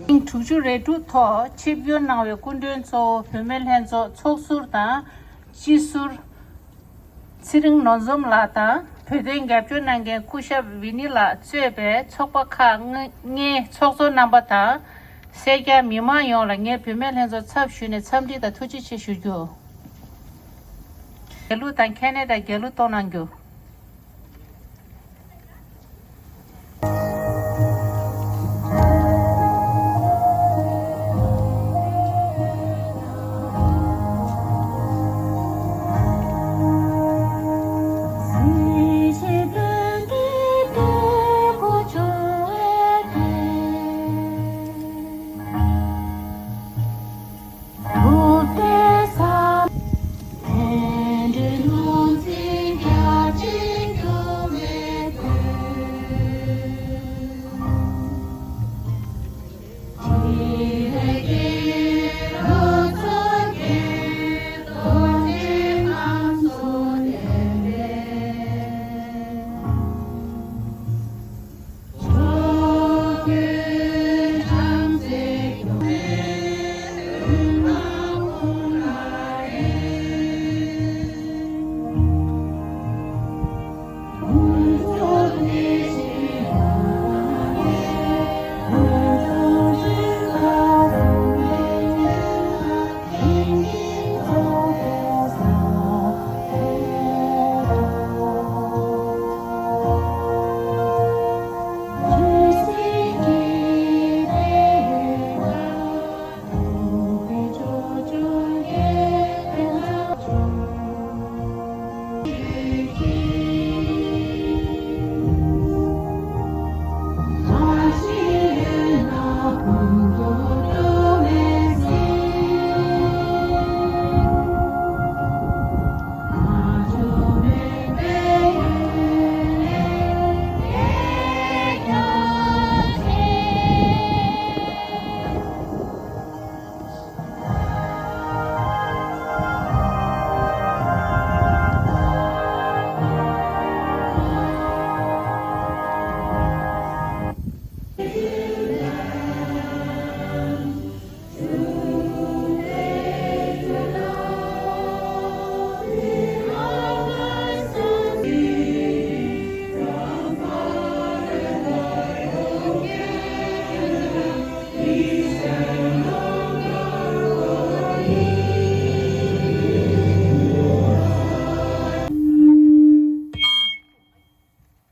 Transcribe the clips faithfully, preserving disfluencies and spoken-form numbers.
ཐེངས་དྲུག་ཅུ་རེ་དྲུག་ཐོག་ཆིབས་བསྒྱུར་གནང་བའི་སྐུ་མགྲོན་གཙོ་བོ་བུད་མེད་ལྷན་ཚོགས་ཚོགས་ཟུར་དང་སྤྱི་ཟུར་ཚེ་རིང་ནོར་འཛོམས་ལགས་དང་བོད་དོན་རྒྱབ་སྐྱོར་གནང་མཁན་སྐུ་ཞབས་ཝི་ནི་ལགས་གཙོས་པའི་ཚོགས་པ་ཁག་ལྔའི་ཚོགས་གཙོ་རྣམ་པ་དང་། སེར་སྐྱ་མི་མང་ཡོངས་ལ་ངས་བུད་མེད་ལྷན་ཚོགས་ཚབ་ཞུས་ནས་འཚམས་འདྲི་དང་ཐུགས་རྗེ་ཆེ་ཞུ་རྒྱུ། དགེ་ལུགས་དང་ཁེ་ན་ཌ་དགེ་ལུགས་གཏོང་གནང་རྒྱུ།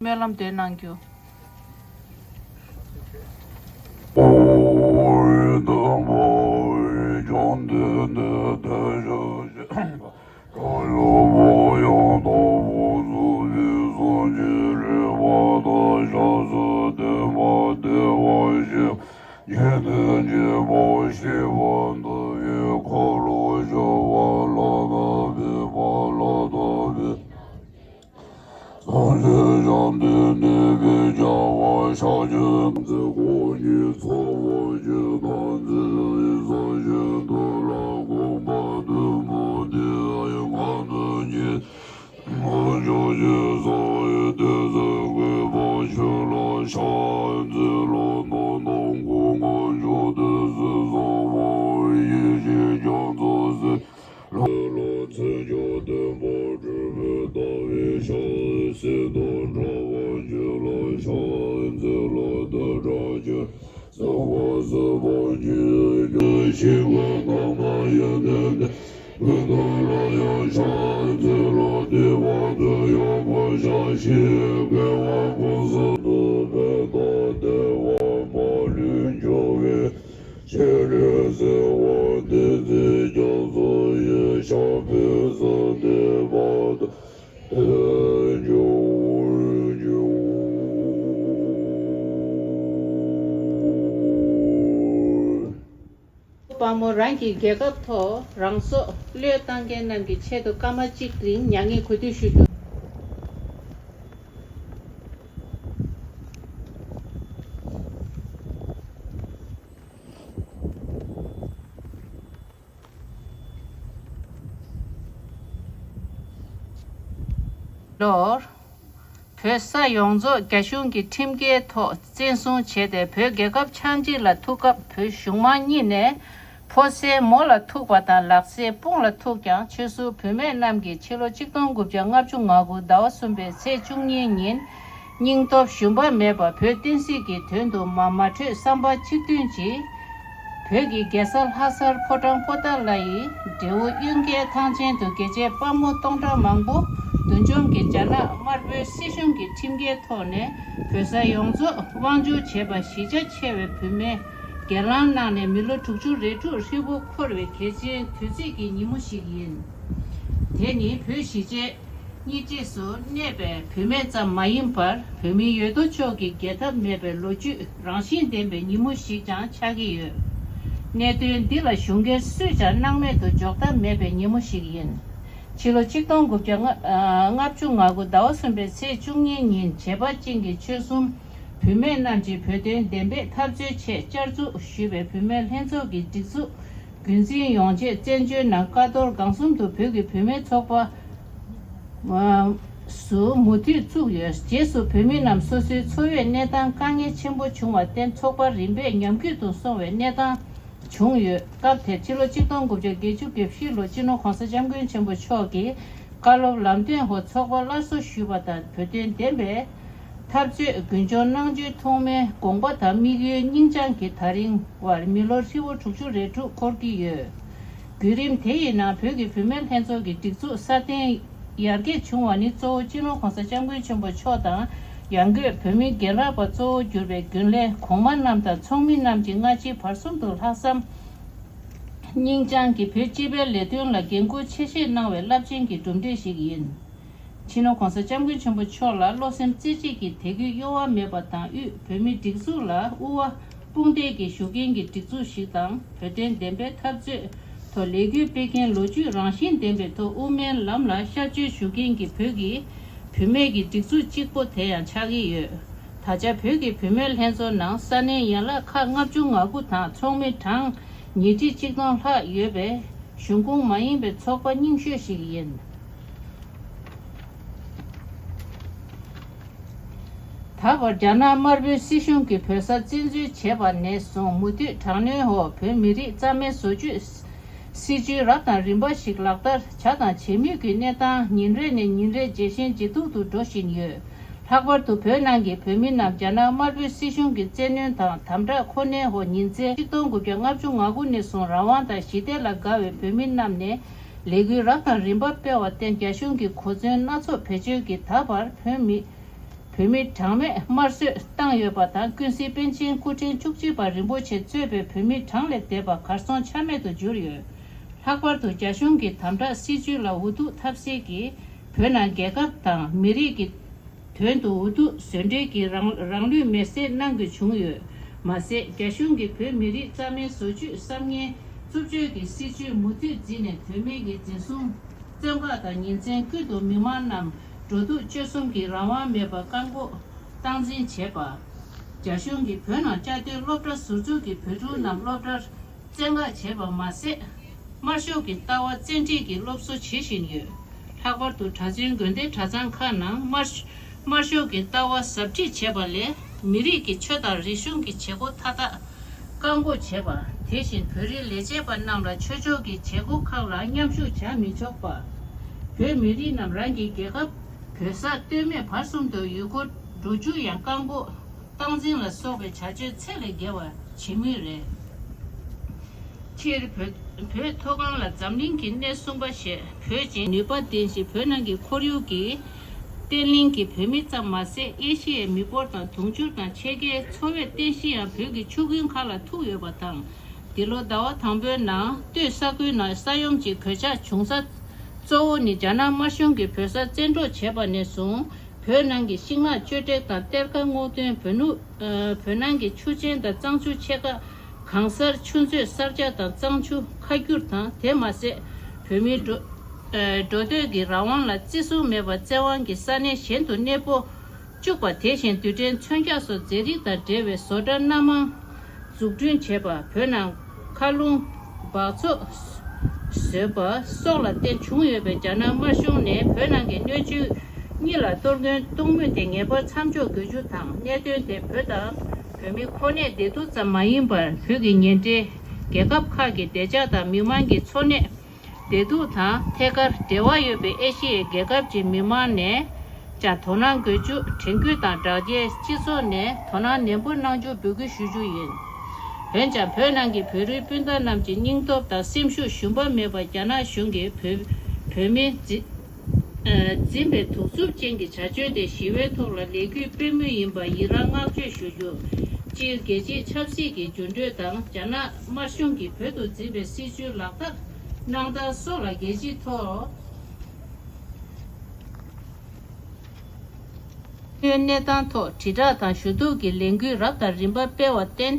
སྨོན་ལམ་འདོན་གནང་རྒྱུ། སངས་རྒྱས་བཅོམ་ལྡན་འདས་ཀྱིས་བྱ་བ་ཕྱག་རྒྱ་ཚེ་དགོངས་ཀྱི་ཚོགས་དབང་ཕྱུག་དང་མཛད་རིགས་ས་གཞི་འདི་ལ་དགོངས་པ་བརྟན་པོ་འདི་ཡིས་ང་ནི་ཉིད་ང་ཕྱོགས་བཅུའི་སངས་རྒྱས་སྡེ་སྲིད་ཀུན་དཔལ་ཆོས་ལ་ཕྱག་འཚལ་ལོ། གནམ་དང་དགུང་ང་མཆོག་ཏུ་གསོལ། གསང་བ་ཡེ་ཤེས་རྒྱ་མཚོ་སྲིད། ལྷ་ལ་མཚན་བརྒྱད་བསྟན་པ་སྤྲུལ་པའི་ཟླ་བའི་ཞལ། སྲིད་དང་འདྲ་བ་ཆོས་ལ་ཕྱག་འཚལ་ལོ། བདུན་ཕྲག་བཅུ་གསང་བ་སྲིད་པ་འཇིག་རྒྱུ་ཞིང་ཁམས་དང་ཡོན་ཏན་ལྡན། ཀུན་ཏུ་ལ་ཡང་ཕྱག་འཚལ་ལོ། བདེ་བ་དང་ཡོན་པོ་ཞབས་ཕྱི་དགེ་བ་ཀུན་གསུམ་དུ་ཕན་དང་བདེ་བ་མ་ལུས་འབྱུང་བའི། ཕྱི་རོལ་གསོལ་བ་འདེབས་ཚེ་རྒྱ་མཚོ་ཡི་ཞབས་པད་བཟང་ལྡན་པ་དང་ལྡན་འགྱུར་ཞུ། དཔའ་མོ་རང་གི་རྒྱལ་ཁབ་ཐོག་རང་སྲོག་བློས་བཏང་མཁན་རྣམས་ཀྱི་ཆེད་དུ་སྐར་མ་གཅིག་རིང་མྱ་ངན་གུས་འདུད་ཞུ་རྒྱུ། ལོར། བོད་ས་ཡོངས་རྫོགས་རྒྱ་གཞུང་གི་ཁྲིམས་འགལ་ཐོག་བཙན་བཟུང་བྱས་ཏེ། བོད་རྒྱལ་ཁབ་ཆགས་འཇིག་ལ་ཐུག་སྐབས། བོད་གཞུང་མང་གཉིས་ནས་ཕོ་གསར་མོ་ལ་ཐུག་པ་དང་། ལག་སེར་དཔུང་ལ་ཐུག་ཀྱང་། ཆོལ་གསུམ་བུད་མེད་རྣམས་ཀྱིས་ཕྱི་ལོ་ཆིག་སྟོང་དགུ་བརྒྱ་ལྔ་བཅུ་ང་དགུ་ཟླ་བ་གསུམ་པའི་ཚེས་བཅུ་གཉིས་ཉིན། སྙིང་སྟོབས་ཞུམ་པ་མེད་པར་བོད་བསྟན་སྲིད་ཀྱི་དོན་དུ་མ་མ་གྲོས་བསམ་པ་གཅིག་མཐུན་གྱིས། བོད་ཀྱི་རྒྱལ་ས་ལྷ་སར་ཕོ་བྲང་པོ་ཏཱ་ལ་ཡི་འབྲས་བུ་གཡུལ་འགྱེད་ཐང་ཆེན་དུ་རྒྱལ་གཅེས་དཔའ་མོ་སྟོང་ཕྲག་མང་པོ་བསྡུ་འཇོམས་ཀྱིས། རྒྱ་ནག་དམར་པོའི་སྲིད་གཞུང་གི་ཁྲིམས་འགལ་ཐོག་ནས་བོད་ས་ཡོངས་རྫོགས་དབང་བསྒྱུར་བྱས་པ། གཞིས་ཆགས་ཆེ་བའི་བུད་མེད་སྒེར་ལངས་གནང་ནས། མི་ལོ་དྲུག་ཅུ་རེ་དྲུག་ཧྲིལ་པོ་འཁོར་བའི་གལ་ཆེན་དུས་ཚིགས་ཀྱི་ཉིན་མོ་ཞིག་ཡིན། དེ་ནི་བོད་གཞིས་བྱེས་གཉིས་ཆས་སུ་གནས་པའི་བུད་མེད་ཙམ་མ་ཡིན་པར། བོད་མི་ཡོད་དོ་ཅོག་གི་རྒྱལ་ཐབས་མེད་པའི་ལོ་རྒྱུས་རང་བཞིན་ལྡན་པའི་ཉིན་མོ་ཞིག་ཀྱང་ཆགས་ཀྱི་ཡོད། གནད་དོན་འདི་ལ་གཞུང་སྒེར་སུས་ཀྱང་སྣང་མེད་དུ་འཇོག་ཐབས་མེད་པའི་ཉིན་མོ་ཞིག་ཡིན། ཕྱི་ལོ་ཆིག་སྟོང་དགུ་བརྒྱ་ལྔ་བཅུ་ང་དགུ་ཟླ་བ་གསུམ་པའི་ཚེས་བཅུ་གཉིས་ཉིན། བྱེ་བ་ཅན་གྱི་ཆོལ་གསུམ་བུད་མེད་རྣམས་ཀྱིས་བོད་དོན་བདེན་པའི་འཐབ་རྩོད་ཆེད་བསྐྱར་འཛུགས་ཞུས་པའི་བུད་མེད་ལྷན་ཚོགས་ཀྱི་སྒྲིག་འཛུགས་རྒྱུན་འཛིན་ཡོང་ཆེད། བཙན་བྱོལ་ནང་ཀ་རྡོར་སྒང་གསུམ་དུ་བོད་ཀྱི་བུད་མེད་ཚོགས་པ་སུ་མུ་མཐུད་བཙུགས་ཡོད། རྗེས་སུ་བོད་མི་རྣམས་སོ་སོའི་འཚོ་བའི་གནས་སྟངས་དཀའ་ངལ་ཆེན་པོ་བྱུང་བར་བརྟེན། ཚོགས་པ་རིམ་པས་ཉམས་རྒུད་དུ་སོང་བའི་གནས་སྟངས་བྱུང་ཡོད། སྐབས་དེར་ཕྱི་ལོ་ཆིག་སྟོང་དགུ་བརྒྱ་བརྒྱད་ཅུ་གྱ་བཞི་ལོར་སྤྱི་ནོར་༸གོང་ས་༸སྐྱབས་མགོན་ཆེན་པོ་མཆོག་གིས་བཀའ་སློབ་ལམ་སྟོན་འོག་ཚོགས་པ་སླར་གསོ་ཞུས་པ་དང་། བོད་དོན་བདེན་པའི་འཐབ་རྩོད་རྒྱུན་འཁྱོངས་གནང་རྒྱུའི་ཐོག་མའི་དགོངས་པ་དང་དམིགས་ཡུལ་སྙིང་བཅངས་ཀྱིས། ད་རིང་བར་མི་ལོ་ཧྲིལ་པོ་དྲུག་ཅུ་རེ་དྲུག་འཁོར་གྱི་ཡོད། བརྒྱུད་རིམ་དེ་ཡི་ནང་བོད་ཀྱི་བུད་མེད་ལྷན་ཚོགས་ཀྱི་སྒྲིག་འཛུགས་སྲ་བརྟན་ཡར་རྒྱས་བྱུང་བ་ནི། གཙོ་བོ་སྤྱི་ནོར་༸གོང་ས་༸སྐྱབས་མགོན་ཆེན་པོ་མཆོག་དང་། ཡང་སྒོས་བོད་མི་རྒན་ལགས་པ་གཙོ་བོ་གྱུར་པའི་རྒྱུན་ལས་གོང་མ་རྣམས་དང་ཚོགས་མི་རྣམས་ཀྱིས་སྔ་ཕྱི་བར་གསུམ་དུ་ལྷག་བསམ་སྙིང་བཅངས་ཀྱིས་བོད་སྤྱི་པའི་ལས་དོན་ལ་འགན་འཁུར་ཆེ་བཞེས་གནང་བའི་རླབས་ཆེན་གྱི་གྲུབ་འབྲས་ཤིག་ཡིན། སྤྱི་ནོར་༸གོང་ས་༸སྐྱབས་མགོན་ཆེན་པོ་མཆོག་ལ་བློ་སེམས་རྩེ་གཅིག་གིས་དད་གུས་གཡོ་བ་མེད་པ་དང་། དབུས་བོད་མིའི་སྒྲིག་འཛུགས་ལ་དབུ་བ་དཔུང་གཏད་ཀྱིས་ཞུགས་མཁན་གྱི་སྒྲིག་འཛུགས་ཤིག་དང་། བོད་དོན་བདེན་པའི་འཐབ་རྩོད་ཐོག་ལས་འགུལ་སྤེལ་མཁན། ལོ་རྒྱུས་རང་བཞིན་ལྡན་པའི་ཐོག་དབུ་མའི་ལམ་ལ་ཤར་བསྐྱོད་ཞུགས་མཁན་གྱི་བོད་ཀྱི་བུད་མེད་ཀྱི་སྒྲིག་འཛུགས་གཅིག་པོ་དེ་ཡང་ཆགས་ཀྱི་ཡོད། ད་ཆ་བོད་ཀྱི་བུད་མེད་ལྷན་ཚོགས་ནང་ས་གནས་ཡན་ལག་ཁག་ལྔ་བཅུ་ང་དགུ་དང་ཚོགས་མི་གྲངས་ཉིས་ཁྲི་ཆིག་སྟོང་ལྷག་ཡོད་པའི་གཞུང་ཁོངས་མ་ཡིན་པའི་ཚོགས་པ་རྙིང་ཤོས་ཤིག་ཡིན། ད་བར་རྒྱ་ནག་དམར་པོའི་སྲིད་གཞུང་གིས་བོད་ས་བཙན་འཛུལ་བྱས་པ་ནས་བཟུང་། མུ་མཐུད་དྲག་གནོན་འོག་བོད་མི་རིགས་རྩ་མེད་བཟོ་བཅོས་སྲིད་བྱུས་རབ་དང་རིམ་པ་ཞིག་ལག་བསྟར་བྱ་དང་བྱེད་མུས་ཀྱི་གནས་སྟངས་ཉིན་རེ་ནས་ཉིན་རེ་ཇེ་ཞན་ཇེ་སྡུག་ཏུ་འགྲོ་བཞིན་ཡོད། ལྷག་པར་དུ་བོད་ནང་གི་བོད་མི་རྣམས་རྒྱ་ནག་དམར་པོའི་སྲིད་གཞུང་གི་བཙན་གནོན་དང་དམ་དྲག་ཁོ་ནའི་འོག་ཉིན་མཚན་ཆིག་སྟོང་དགུ་བརྒྱ་ལྔ་བཅུ་ང་དགུ་ནས་བཟུང་རང་དབང་དང་ཞི་བདེ་ལ་དགའ་བའི་བོད་མི་རྣམས་ནས་ལས་འགུལ་རབ་དང་རིམ་པ་སྤེལ་བར་བརྟེན། རྒྱ་གཞུང་གིས་གོ་མཚོན་སྣ་ཚོགས་བེད་སྤྱོད་ཀྱིས་ད་བར་བོད་མི་བོད་མི་གྲངས་མེད་དམར་གསོད་བཏང་ཡོད་པ་དང་། ཀུན་གཟིགས་པཎ་ཆེན་སྐུ་ཕྲེང་བཅུ་གཅིག་པ་རིན་པོ་ཆེ་གཙོས་པའི་བོད་མི་གྲངས་ལས་འདས་པ་གར་སོང་ཆ་མེད་དུ་གྱུར་ཡོད། ལྷག་པར་དུ་རྒྱ་གཞུང་གི་དམ་དྲག་སྲིད་བྱུས་ལ་འུ་ཐུག་ཐབས་ཟད་ཀྱིས་བོད་ནང་རྒྱལ་ཁབ་དང་མི་རིགས་ཀྱི་དོན་དུ་འུ་ཐུག་བཟོ་འདྲེ་གི་རང་རང་ལུས་མེར་སྲེག་གནང་དགོས་བྱུང་ཡོད། མ་ཟད། རྒྱ་གཞུང་གིས་བོད་མི་རིགས་རྩ་མེད་བཟོ་བཅོས་བསམ་ངན་རྩུབ་སྤྱོད་ཀྱི་སྲིད་བྱུས་མུ་མཐུད་འཛིན་ནས། དོན་མེད་ཀྱི་འཛིན་བཟུང་བཙོན་བཀག་དང་། ཉིན་མཚན་ཀུན་ཏུ་མི་མང་རྣམས་འགྲོ་འདུག་སྤྱོད་གསུམ་གྱི་རང་དབང་མེད་པར་བཀག་འགོག་སྟངས་འཛིན་བྱས་པ། རྒྱ་གཞུང་གིས་བོད་ནང་བཅའ་སྡོད་སློབ་གྲྭ་ཟུར་འཛུགས་ཀྱིས་བོད་ཕྲུག་རྣམས་སློབ་གྲྭར་བཙན་བཀག་བྱས་པ་མ་ཟད། དམར་ཤོག་གི་ལྟ་བ་བཙན་ཁྲིད་ཀྱིས་སློབ་གསོ་བྱེད་བཞིན་ཡོད། ལྷག་པར་དུ་གྲྭ་བཙུན་དགོན་སྡེ་གྲྭ་ཚང་ཁག་ནང་དམར་དམར་ཤོག་གི་ལྟ་བ་ཟབ་ཁྲིད་བྱས་པ་ལས། མི་རིགས་ཀྱི་ཆོས་དང་རིག་གཞུང་གི་བྱེད་སྒོ་མཐའ་དག་བཀག་འགོག་བྱས་པ། དེ་བཞིན་བོད་རིགས་ལས་བྱེད་པ་རྣམས་ལ་ཆོས་ཕྱོགས་ཀྱི་བྱེད་སྒོ་ཁག་ལ་མཉམ་ཞུགས་བྱ་མི་ཆོག་པ། བོད་མི་རིགས་རྣམས་རང་གི་རྒྱལ་ཁབ་བོད་ས་སྟོད་སྨད་བར་གསུམ་དུ་ཡུལ་སྐོར་འགྲོ་རྒྱུ་ཡང་བཀག་འགོག་སྟངས་འཛིན་ལ་སོགས་པའི་བྱ་སྤྱོད་ཚད་ལས་བརྒལ་བ་བྱེད་མུས་རེད། སྤྱིར་བོད་བོད་མཐོ་སྒང་ལ་འཛམ་གླིང་གི་སྣེ་གསུམ་པ་ཞེས་འབོད་ཅིང་། ནུས་པ་ལྡན་ཞིང་བོད་ནང་གི་ཁོར་ཡུག་གི་བརྟན་བརླིང་གིས་བོད་མི་ཙམ་མ་ཟད། ཨེ་ཤི་ཡའི་མི་འབོར་དང་དུང་ཕྱུར་དང་ཕྱེད་ཀའི་འཚོ་བའི་རྟེན་གཞི་ཡང་བོད་ཀྱི་ཆུ་ཁུལ་ཁག་ལ་ཐུག་ཡོད་པ་དང་། འདི་ལོ་ཟླ་བ་དང་པོའི་ནང་སྟོད་ས་ཁུལ་ནང་ས་ཡོམ་གྱི་གོད་ཆག་བྱུང་ས་གཙོ་བོ་ནི་རྒྱ་ནག་དམར་གཞུང་གིས་བོད་ས་བཙན་འཕྲོག་བྱས་པ་ནས་བཟུང་། བོད་ནང་གི་ཤིང་ནགས་གཅོད་བྲེག་དང་གཏེར་ཁ་སྔོག་འདོན། བོད་ནུབ་ཨ་བོད་ནང་གི་ཆུ་ཆེན་དང་གཙང་ཆུ་ཆེ་ཁག་གང་སར་ཆུ་མཛོད་གསར་རྒྱག་དང་གཙང་ཆུ་ཁ་བསྒྱུར་དང་། དེ་མ་ཟད། བོད་མིའི་འགྲོ་ཨ་འགྲོ་སྡོད་ཀྱི་རང་དབང་ལ་བརྩི་སྲུང་མེད་པར་བཙན་དབང་གིས་ས་གནས་གཞན་དུ་གནས་སྤོ་བཅུག་པ། དེ་བཞིན་རྡུལ་ཕྲན་མཚོན་ཆ་སོགས་རྫས་རིགས་དང་འབྲེལ་བའི་བཟོ་གྲྭ་སྣ་མང་འཛུགས་སྐྲུན་བྱས་པ། བོད་ནང་མཁའ་རླུང་འབག་བཙོག་བཟོས་པ་སོགས་ལ་བརྟེན་བྱུང་ཡོད་པའི་རྒྱ་ནག་དམར་གཞུང་ནས་བོད་ནང་གི་སྣོད་བཅུད་ གཉིས་ལ་གཏོར་སྐྱོན་གཏོང་མུས་དེ་ངེས་པར་མཚམས་འཇོག་དགོས་རྒྱུ་དང་། གནད་དོན་དེ་བོད་དང་བོད་མི་ཁོ་ནའི་བདེ་སྡུག་ཙམ་མ་ཡིན་པར། བོད་ཀྱི་ཉེ་འབྲེལ་རྒྱལ་ཁབ་ཁག་གི་བདེ་འཇགས་དང་མི་དམངས་ཀྱི་འཚོ་གནས་བདེ་སྡུག་དང་ཐད་ཀར་འབྲེལ་བ་ཡོད་པའི་ཨེ་ཤི་ཡའི་རྒྱལ་ཁབ་ཀྱི་མི་མང་ནས་ཀྱང་དོ་སྣང་དགོས་རྒྱུ། དྲན་སྐུལ་དང་སྦྲགས་རྒྱལ་སྤྱི་ཚོགས་ནས་དོ་སྣང་ནན་པོ་གནང་རྒྱུ་འབོད་སྐུལ་ཞུ་རྒྱུ་ཡིན། འོན་ཀྱང་བོད་ནང་གི་བོད་རིགས་སྤུན་ཟླ་རྣམས་ཀྱི་སྙིང་སྟོབས་དང་སེམས་ཤུགས་ཞུམ་པ་མེད་པར་རྒྱ་ནག་གཞུང་གིས་བོད་བོད་མི་འཛིན་འཛིན་པའི་གདུག་རྩུབ་ཅན་གྱི་བྱ་སྤྱོད་དེ་ཞི་བའི་ཐོག་ལ་ལས་འགུལ་སྤེལ་མུས་ཡིན་པར་ཡི་རངས་བསྔགས་བརྗོད་ཞུ་རྒྱུ། སྤྱིར་རྒྱལ་སྤྱིའི་ཆབ་སྲིད་ཀྱི་འགྱུར་འགྲོས་དང་རྒྱ་ནག་དམར་གཞུང་གིས་བོད་དུ་འཛིན་པའི་སྲིད་བྱུས་ལག་བསྟར་གནང་སྟངས་སོགས་ལ་རྒྱལ་སྤྱིའི་ཐོག་གནས་སྟངས་ཐོག་དྲིལ་བསྒྲགས་དང་ཞུ་གཏུག་གི་ལས་འགུལ་རབ་དང་རིམ་པ་སྤེལ་བར་བརྟེན།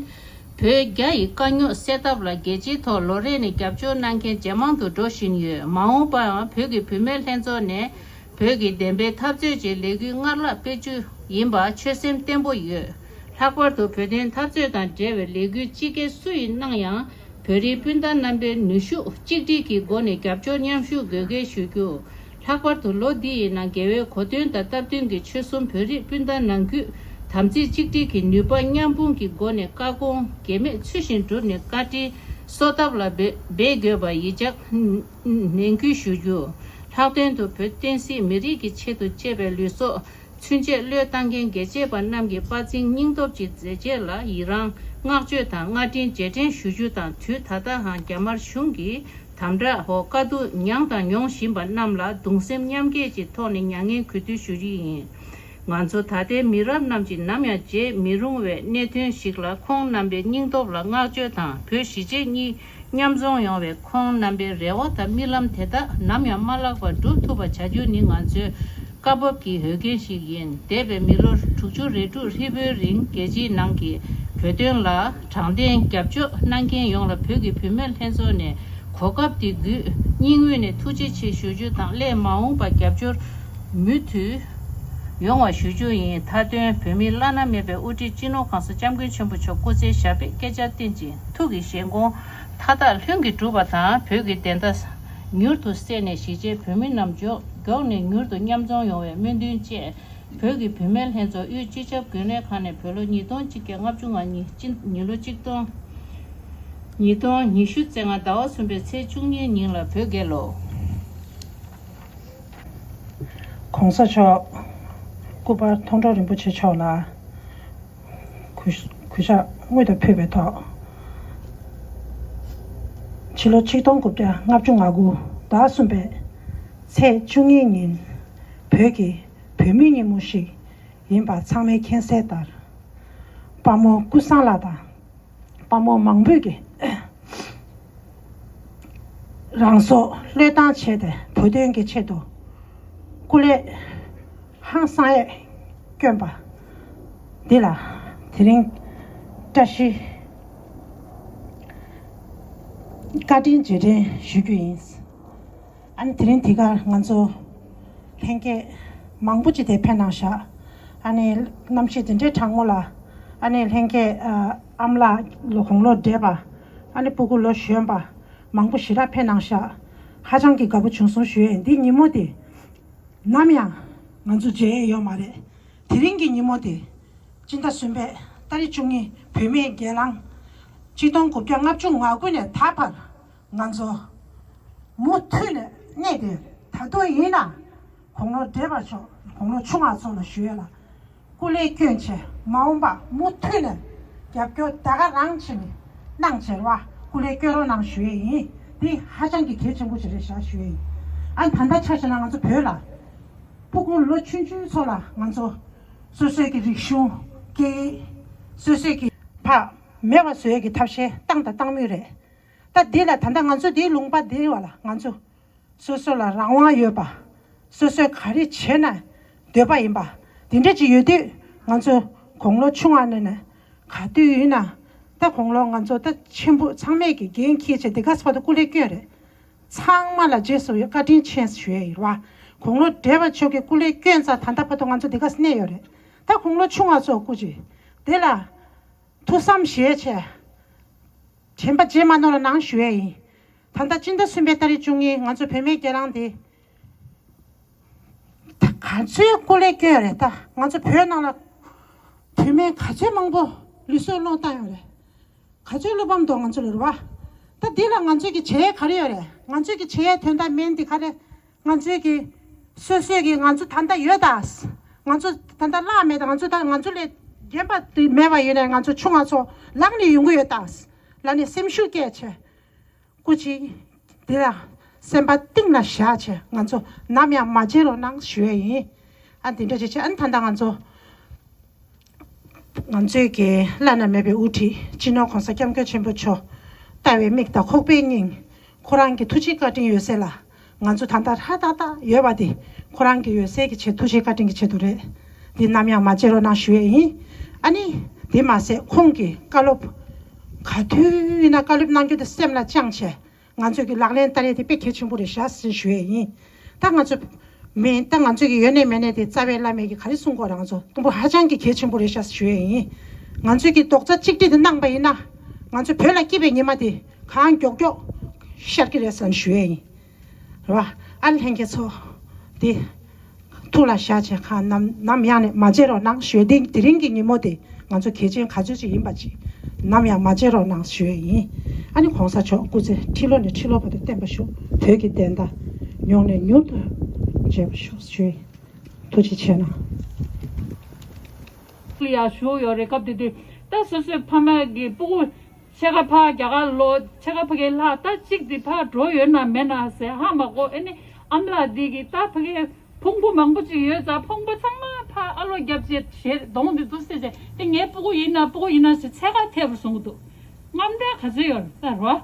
བོད་རྒྱ་ཡི་དཀའ་རྙོག་སེལ་ཐབས་ལ་རྒྱལ་སྤྱིའི་ཐོག་ལོ་རེ་ནས་རྒྱབ་སྐྱོར་གནང་མཁན་ཇེ་མང་དུ་འགྲོ་བཞིན་ཡོད། མ་འོངས་པའང་བོད་ཀྱི་བུད་མེད་ལྷན་ཚོགས་ནས་བོད་ཀྱི་བདེན་པའི་འཐབ་རྩོད་ཀྱི་ལས་འགུལ་སྔར་བརླག་སྤེལ་རྒྱུ་ཡིན་པ་ཆོད་སེམས་བརྟན་པོ་ཡོད། ལྷག་པར་དུ་བོད་དོན་འཐབ་རྩོད་དང་འབྲེལ་བའི་ལས་འགུལ་ཅི་གའི་སུ་ཡིས་གནང་ཡང་། བོད་རིགས་སྤུན་ཟླ་རྣམ་པའི་ནུས་ཤུགས་གཅིག་སྒྲིལ་གྱི་སྒོ་ནས་རྒྱབ་སྐྱོར་མཉམ་ཞུགས་དགོས་གལ་ཞུ་རྒྱུ། ལྷག་པར་དུ་ལོ་འདི་ཡི་ནང་རྒྱལ་བའི་གོ་སྟོན་དང་སྟབས་བསྟུན་གྱིས་ཆོལ་གསུམ་བོད་རིགས་སྤུན་ཟླ་ནང་ཁུལ་དམ་ཚིག་གཅིག་སྒྲིལ་གྱི་ནུས་པ་མཉམ་སྤུངས་ཀྱི་སྒོ་ནས་བཀའ་དགོངས་གེགས་མེད་ཚུལ་བཞིན་བསྒྲུབས་ནས་བཀའ་དྲིན་གསོ་ཐབས་ལ་འབད་འབད་དགོས་པ་ཡིད་འཇགས་ནན་སྐུལ་ཞུ་རྒྱུ། ལྷག་དོན་དུ་བོད་བསྟན་སྲིད་མི་རིགས་ཀྱི་ཆེད་དུ་གཅེས་པའི་ལུས་སྲོག་ཚུན་ཆད་བློས་བཏང་མཁན་རྒྱལ་གཅེས་པ་རྣམས་ཀྱི་དཔའ་རྩལ་སྙིང་སྟོབས་ཀྱི་མཛད་རྗེས་ལ་ཡི་རངས་བསྔགས་བརྗོད་དང་བསྔགས་བརྗོད་རྗེས་དྲན་ཞུ་རྒྱུ་དང་། དུས་ད་ལྟའང་རྒྱ་དམར་གཞུང་གིས་དམ་དྲག་འོག་དཀའ་སྡུག་མྱངས་དང་མྱོང་བཞིན་པ་རྣམས་ལ་གདུང་སེམས་མཉམ་སྐྱེད་ཀྱི་ཐོག་ནས་མྱ་ངན་གུས་འདུད་ཞུ་རྒྱུ་ཡིན། ང་ཚོ་ད་ལྟའི་མི་རབས་རྣམས་ཀྱིས་ནམ་ཡང་བརྗེད་མི་རུང་བའི་གནད་དོན་ཞིག་ལ་ཁོང་རྣམ་པའི་སྙིང་སྟོབས་ལ་བསྔགས་བརྗོད་དང་། བོད་གཞིས་བྱེས་གཉིས་མཉམ་འཛོམས་ཡོང་བའི་ཁོང་རྣམ་པའི་རེ་བ་དང་རྨི་ལམ་དེ་དག་ནམ་ཡང་མ་བརླག་པར་འགྲུབ་ཐུབ་པ་བྱ་རྒྱུ་ནི་ང་ཚོའི་བཀའ་བབས་ཀྱི་འོས་འགན་ཞིག་ཡིན། འདས་པའི་མི་ལོ་དྲུག་ཅུ་རེ་དྲུག་ཧྲིལ་པོའི་རིང་རྒྱལ་སྤྱིའི་ནང་གི་བོད་དོན་ལ་དྲང་བདེན་རྒྱབ་སྐྱོར་གནང་མཁན་ཡོངས་ལ་བོད་ཀྱི་བུད་མེད་ལྷན་ཚོགས་ནས་གོ་སྐབས་འདི་བརྒྱུད་སྙིང་དབུས་ནས་ཐུགས་རྗེ་ཆེ་ཞུ་རྒྱུ་དང་། སླད་མ་འོངས་པར་རྒྱབ་སྐྱོར་མུ་མཐུད་ཡོང་བ་ཞུ་རྒྱུ་ཡིན། མཐའ་དོན་བོད་མིའི་བླ་ན་མེད་པའི་དབུ་ཁྲིད་སྤྱི་ནོར་གོང་ས་སྐྱབས་མགོན་ཆེན་པོ་མཆོག་སྐུ་ཚེ་ཞབས་པད་བསྐལ་བརྒྱར་བརྟན་ཅིང་། ཐུགས་ཀྱི་བཞེད་དགོངས་མཐའ་དག་ལྷུན་གྱིས་གྲུབ་པ་དང་། བོད་ཀྱི་བདེན་མཐའ་མྱུར་དུ་གསལ་ནས་གཞིས་བྱེས་བོད་མི་རྣམས་མགྱོགས་མགྱོགས་ནས་མྱུར་དུ་མཉམ་འཛོམས་ཡོང་བའི་སྨོན་འདུན་བཅས། བོད་ཀྱི་བུད་མེད་ལྷན་ཚོགས་དབུས་སྤྱི་ཁྱབ་རྒྱུན་ལས་ཁང་ནས་བོད་ལོ་ཉིས་སྟོང་གཅིག་བརྒྱ་ལྔ་བཅུ་ང་གཉིས་སྤྱི་ཉིས་ལོ་གཅིག་སྟོང་ཉིས་སྟོང་ཉི་ཤུ་རྩ་ལྔ་ཟླ་བ་གསུམ་པའི་ཚེས་བཅུ་གཉིས་ཉིན་ལ་བོད་རྒྱལ་ལོ། གོང་ས་མཆོག་སྐུ་པར་མཐོང་གྲོལ་རིན་པོ་ཆེ་མཆོག་ལ་གུས་གུས་ཕྱག་དངོས་དུ་ཕུལ་བའི་ཐོག་ཕྱི་ལོ་ཆིག་སྟོང་དགུ་བརྒྱ་ལྔ་བཅུ་ང་དགུ་ཟླ་གསུམ་པའི་ཚེས་བཅུ་གཉིས་ཉིན་བོད་ཀྱི་བུད་མེད་ཉིན་མོ་ཞིག་ཡིན་པ་ཚང་མས་མཁྱེན་གསལ་ལྟར། དཔའ་མོ་ཀུན་བཟང་ལགས་དང་། དཔའ་མོ་མང་པོས་ཀྱིས་རང་སྲོག་བློས་བཏང་བྱས་ཏེ་བོད་དོན་གྱི་ཆེད་དུ་སྐུ་ལས་ཧང་སང་ཡས་བསྐྱོན་པ་འདི་ལ་དེ་རིང་བཀྲ་ཤིས་བཀའ་དྲིན་རྗེས་དྲན་ཞུ་རྒྱུ་ཡིན། ཨ་ནི་དེ་རིང་འདི་གར་ང་ཚོ་ལྷན་རྒྱས་མང་པོ་ཅིག་དེ་ཕེབས་གནང་ཤག་ཨ་ནི་གནམ་གཤིས་འདི་འདྲའི་གྲང་མོ་ལ་ཨ་ནི་ལྷན་རྒྱས་ཨ་ཨ་མ་ལགས་ལོ་དགུང་ལོ་བགྲེས་པ་ཨ་ནི་སྤུ་གུ་ལོ་གཞོན་པ་མང་པོ་ཞེ་དྲག་ཕེབས་གནང་ཤག་ཧ་ཅང་གི་དགའ་པོ་བྱུང་སོང་ཞུ་ཡས་ཡིན། འདི་ཉིན་མོ་དེ་ནམ་ཡང་ང་ཚོ་མཇལ་ཡས་ཡོད་མ་རེད། དེ་རིང་གི་ཉིན་མོ་དེ་སྤྱི་ཟླ་གསུམ་པའི་ཏ་རིག་བཅུ་གཉིས་བུད་མེད་སྒེར་ལངས་ཆིག་སྟོང་དགུ་བརྒྱ་ལྔ་བཅུ་ང་དགུ་ནས་ད་བར་ང་ཚོ་མུ་མཐུད་ནས་གནས་དེ་ད་དུང་ཡིན་ན་དགུང་ལོ་བགྲེས་པ་མཆོག་དགུང་ལོ་ཆུང་བ་ཚོ་ལ་ཞུ་ཡས་ལ་སྐུ་ལས་བསྐྱོན་བྱས་མ་འོངས་པ་མུ་མཐུད་ནས་རྒྱབ་སྐྱོར་ད་ག་རང་བྱས་ནས་གནང་བྱས་ར་བ་སྐུ་ལས་བསྐྱོན་རོགས་གནང་ཞུ་ཡས་ཡིན། འདི་ཧ་ཅང་གི་གལ་ཆེན་པོ་ཅིག་རེད་ཤག་ཞུ་ཡས་ཡིན། ཨ་ད་ལྟ་ཆ་བཞག་ན་ང་ཚོ་བོད་ལ་སྤུ་གུ་ལོ་ཆུང་ཆུང་ཚོ་ལ་ང་ཚོ་སོ་སོའི་གི་རིག་གཞུང་སྐད་ཡིག་སོ་སོའི་གི་ཕ་མེད་པ་བཟོ་ཡས་ཀྱི་ཐབས་ཤེས་བཏང་དང་བཏང་མུས་རེད། ད་འདི་ལ་ད་ལྟ་ང་ཚོ་འདིའི་ལུང་པ་འདི་བ་ལ་ང་ཚོ་སོ་སོ་ལ་རང་དབང་ཡོད་པ། སོ་སོས་ག་རེ་བྱས་ན་འདོད་པ་ཡིན་པ། འདི་འདྲ་ཅིག་ཡོད་དུས་ང་ཚོ་དགུང་ལོ་ཆུང་བ་ནས་ནས་ག་དུས་ཡིན་ན་ད་དགུང་ལོ་ང་ཚོ་ད་ཆེན་པོ་ཚང་མས་ཀྱི་འགན་འཁྱེར་བྱས་འདི་ག་ས་བར་དུ་སྐུ་ལས་བསྐྱོན་རེད། ཚང་མ་ལ་རྗེས་སུ་ཡི་བཀའ་དྲིན་ཆེ་ཞུ་ཡས་ཡིན་བ། དགུང་ལོ་བགྲེས་པ་མཆོག་གི་སྐུ་ལས་བསྐྱོན་ཙང་ད་ལྟ་བར་དུ་ང་ཚོ་འདི་ག་ས་གནས་ཡོད་རེད། ད་དགུང་ལོ་ཆུང་བ་ཚོ་སྐུ་མཁྱེན། དེ་ལ་ཐུགས་བསམ་བཞེས་བྱས། དྲན་པ་རྗེས་མ་ནོར་ལ་གནང་ཞུ་ཡས་ཡིན། ད་ལྟ་སྤྱི་ཟླ་གསུམ་པའི་ཏ་རིག་བཅུ་གཉིས་ང་ཚོ་བུད་མེད་སྒེར་ལངས་དེ། ད་ ག་ཚོད་སྐུ་ལས་སྐྱོན་རེད། ད་ང་ཚོ་བོད་ནང་ལ་བུད་མེད་ག་ཚོད་མང་པོ་ལུས་སྲོག་བློས་བཏང་ཡོད་རེད། ག་ཚོད་བློ་ཕམ་འདུག་ང་ཚོ་ལ་རེད་བ། ད་འདི་ལ་ང་ཚོས་ཀྱི་བྱེད་ཡས་ག་རེ་ཡོད་རེད། ང་ཚོས་ཀྱི་བྱེད་ཡས་དོན་དག་མིན་འདི་ག་རེ། ང་ཚོས་ཀྱི་སོ་སོས་ཀྱི་ང་ཚོ་ད་ལྟ་ཡོད་ད། ང་ཚོ་ད་ལྟ་བརླག་མེད་ད། ང་ཚོ་ད་ང་ཚོ་ལས་རྒན་པ་དེ་མེད་པ་ཡིན་ནའི་ང་ཚོ་ཆུང་བ་ཚོ་ལངས་ནས་ཡོང་གི་ཡོད་ད། ལ་ནས་སེམས་ཤུགས་སྐྱེད་བྱས། སྐུ་མཁྱེན། འདི་ལ་སེམས་པ་གཏིང་ལ་བཞག་བྱས་ང་ཚོ་ནམ་ཡང་མ་བརྗེད་རོགས་གནང་ཞུ་ཡས་ཡིན། ཨ་འདི་འདྲ་བྱས་བྱས་ཨ་ནི་ད་ལྟ་ང་ཚོ། ང་ཚོས་ཀྱི་བླ་ན་མེད་པའི་དབུ་ཁྲིད་སྤྱི་ནོར་གོང་ས་སྐྱབས་མགོན་ཆེན་པོ་མཆོག་ལྟ་བའི་མིག་དང་ཁོག་པའི་སྙིང་། ཁོ་རང་གི་ཐུགས་རྗེ་བཀའ་དྲིན་ཡོད་ཚད་ལ་ང་ཚོ་ད་ལྟ་ཧྲ་ཏག་ཏག་ཡོད་པ་དེ་ཁོ་རང་གི་ཡོད་ཚད་ཀྱི་ཆེད། ཐུགས་རྗེ་བཀའ་དྲིན་གྱི་ཆེད་དུ་རེད། འདི་ནམ་ཡང་མ་བརྗེད་རོགས་གནང་ཞུ་ཡས་ཡིན། ཨ་ནི་དེ་མ་ཟད་ཁོང་གི་བཀའ་སློབ་ག་དུས་ཡིན་ན་བཀའ་སློབ་གནང་རྒྱུ་དེ་སེམས་ལ་བཅངས་བྱས། ང་ཚོས་ཀྱི་ལག་ལེན་བསྟར་ཡས་དེ་དཔེ་གལ་ཆེན་པོ་རེད་ཤག་ཟེར་ཞུ་ཡས་ཡིན། ད་ང་ཚོ་མི་ད་ང་ཚོས་ཀྱི་ཡོད་ནས་མེད་ནས་དེ་རྩ་བའི་བླ་མས་ཀྱི་ག་རེ་གསུང་གོ་རང་ཚོ་དུམ་བུ་ཧ་ཅང་གི་གལ་ཆེན་པོ་རེད་ཤག་ཟེར་ཞུ་ཡས་ཡིན། ང་ཚོས་ཀྱི་རྡོག་རྩ་གཅིག་སྒྲིལ་དེ་གནང་པ་ཡིན་ན་ང་ཚོ་བོད་ལ་སྐྱིད་པའི་ཉི་མ་དེ་གང་མགྱོགས་མགྱོགས་ཤར་གྱི་རེད་ཟེར་ཞུ་ཡས་ཡིན། རེད་བ། ཨ་ལྷན་རྒྱས་ཚོ། དེ་ཐུགས་ལ་བཞག་བྱས་ཁ་ནམ་ནམ་ཡང་ནས་མ་བརྗེད་རོགས་གནང་ཞུ་ཡས། དེ་དེ་རིང་གི་ཉིན་མོ་དེ་ང་ཚོ་གལ་ཆེན་ག་ཚོད་ཅིག་ཡིན་པ་ཅིག་ནམ་ཡང་མ་བརྗེད་རོགས་གནང་ཞུ་ཡས་ཡིན། ཨ་ནི་གོང་ས་མཆོག་སྐུ་ཚེ་ཁྲི་ལོ་ནས་ཁྲི་ལོ་བར་དུ་བརྟན་པར་བཞུགས། བོད་ཀྱི་བདེན་མཐའ་མྱུར་ནས་མྱུར་དུ་འབྱེད་པར་ཤོག་ཞུ་ཡས། ཐུགས་རྗེ་ཆེ་གནང་། ལ་ཡ་བཞུགས་ཡོད་རེད། སྐབས་དེ་དུས་ད་སོ་སོའི་ཕ་མ་གི་སྤུ་གུ་ཕྱེད་ཀ་ཕ་རྒྱ་གར་ལོག་ཕྱེད་ཀ་ཕ་གིར་ལྷག་ད་གཅིག་དེ་ཕར་འགྲོ་ཡོད་ན་མེད་ན་ཟེར་ཧ་མ་གོ་ཨ་ནི་ཨ་མ་ལགས་འདི་གིས་ད་ཕ་གིར་ཕུང་པོ་མང་པོ་ཅིག་ཡོད་ཙང་ཕུང་པོ་ཚང་མ་ཕར་ཨ་ལོ་རྒྱབ་བྱས་ཞེས་གདོང་དེ་འདུག་སེ་བྱས་དེ་ངའི་སྤུ་གུ་ཡིན་ན་སྤུ་གུ་ཡིན་ན་ཟེར་ཚད་ཀར་ཐེབས་པ་བཟོ་གི་འདུག་རྔམ་སྐྲག་ག་ཚོད་ཡོད་རེད་ད་རོ།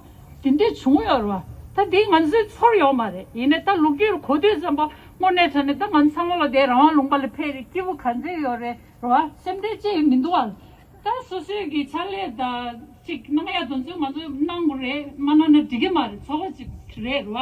དེ་འདྲས་བྱུང་ཡོད་རེད་བ། ད་འདི་ང་ཚོའི་ཚོར་ཡོད་མ་རེད། ཡིན་ནའི་ད་ལོ་རྒྱུས་གོ་དུས་ཙམ་པ་དངོས་གནས་དྲང་གནས་ད་ང་ཚོ་ཚང་མ་ལོ་དེ་རང་དབང་ལུང་པ་ལ་ཕེབས་རེད། སྐྱིད་པོ་ག་ཚོད་ཡོད་རེད་རེད་བ། སེམས་ཁྲལ་ཅི་ཡང་མི་འདུག་ཨ། ད་སོ་སོའི་གི་ཕྱག་ལས་ད་ཅིག་གནང་ཡ་དོན་ཚོད་ང་ཚོ་གནང་དགོས་རེད། མ་གནང་ན་འགྲིག་གི་མ་རེད། ཚོགས་པ་ཅིག་རེད་རེད་བ།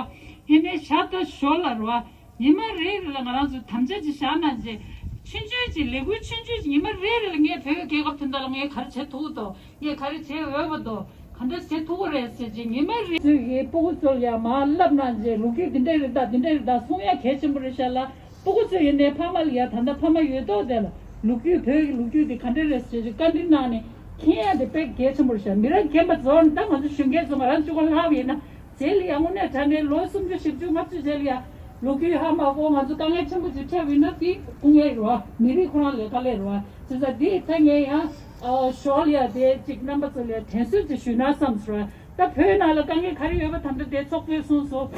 ཡིན་ནའི་ཞག་ད་ཞོར་ལ་རེད་བ། ཉི་མ་རེ་རེ་ལ་ང་རང་ཚོས་དམ་བཅའ་ཅིག་བཞག་ན་བྱས། ཆུང་ཆུང་ཅིག་ལས་འགུལ་ཆུང་ཆུང་ཅིག་ཉི་མ་རེ་རེ་ལ་ངས་བོད་རྒྱལ་ཁབ་དེ་འདྲ་ལ་ངས་ག་རེ་བྱེད་ཐུབ་ཀྱི་འདུག་ངས་ག་རེ་བྱེད་འོས་པ་འདུག་ག་འདྲ་བྱེད་ཐུབ་ཀྱི་རེད་ཟེར་ཅིག་ཉི་མ་རེ་ཚོས་ཀྱི་སྤུ་གུ་ཚོ་ལ་ཡང་མར་བསླབ་གནང་བྱས་ལོ་རྒྱུས་འདི་འདྲ་རེད་ད་འདི་འདྲ་རེད་ད་གསུང་ཡ་གལ་ཆེན་པོ་རེད་ཤག་ལ། སྤུ་གུ་ཚོས་ཡིན་ནའི་ཕ་མ་ལ་ཡ་ད་ལྟ་ཕ་མ་ཡོད་མདོག་དེ་ལ་ལོ་རྒྱུས་བོད་ཀྱི་ལོ་རྒྱུས་འདི་ག་འདྲ་རེད་ཟེར་ཅིག་བཀའ་འདྲི་གནང་ནས་མཁྱེན་ཡ་དེ་དཔེ་གལ་ཆེན་པོ་རེད་ཤག་མི་རབས་རྒན་པ་ཚོ་ད་ང་ཚོ་གཞོན་སྐྱེས་ཚོ་ང་རང་གཅིག་པོ་ལྷག་པ་ཡིན་ན། རྗེས་ལ་ཡང་དངོས་གནས་དྲང་གནས་ལོ་སུམ་ཅུ་བཞི་བཅུ་ལྔ་བཅུ་རྗེས་ལ་ཡང་ལོ་རྒྱུས་ཧ་མ་གོ་ང་ཚོ་དཀའ་ངལ་ཆེན་པོ་ཅིག་འཕྲད་པ་ཡིན་ན་དེ་སྐུ་ངལ་རེད་བ། མི་རིགས་ཁོ་རང་ལ་དཀའ་ལས་རེད་བ། བྱས་ཙང་དེ་ད་ངས་ཡང་ཨ་ཞོར་ལ་ཡང་དེ་ཅིག་རྣམ་པ་ཚོ་ལ་དྲན་གསོ་ཅིག་ཞུས་ན་བསམ་སོང་། ད་བོད་ནང་ལ་དཀའ་ངལ་ག་རེ་ཡོད་པ་ད་ལྟ་དེ་ཚོགས་གཙོས་གསུངས་སོང་།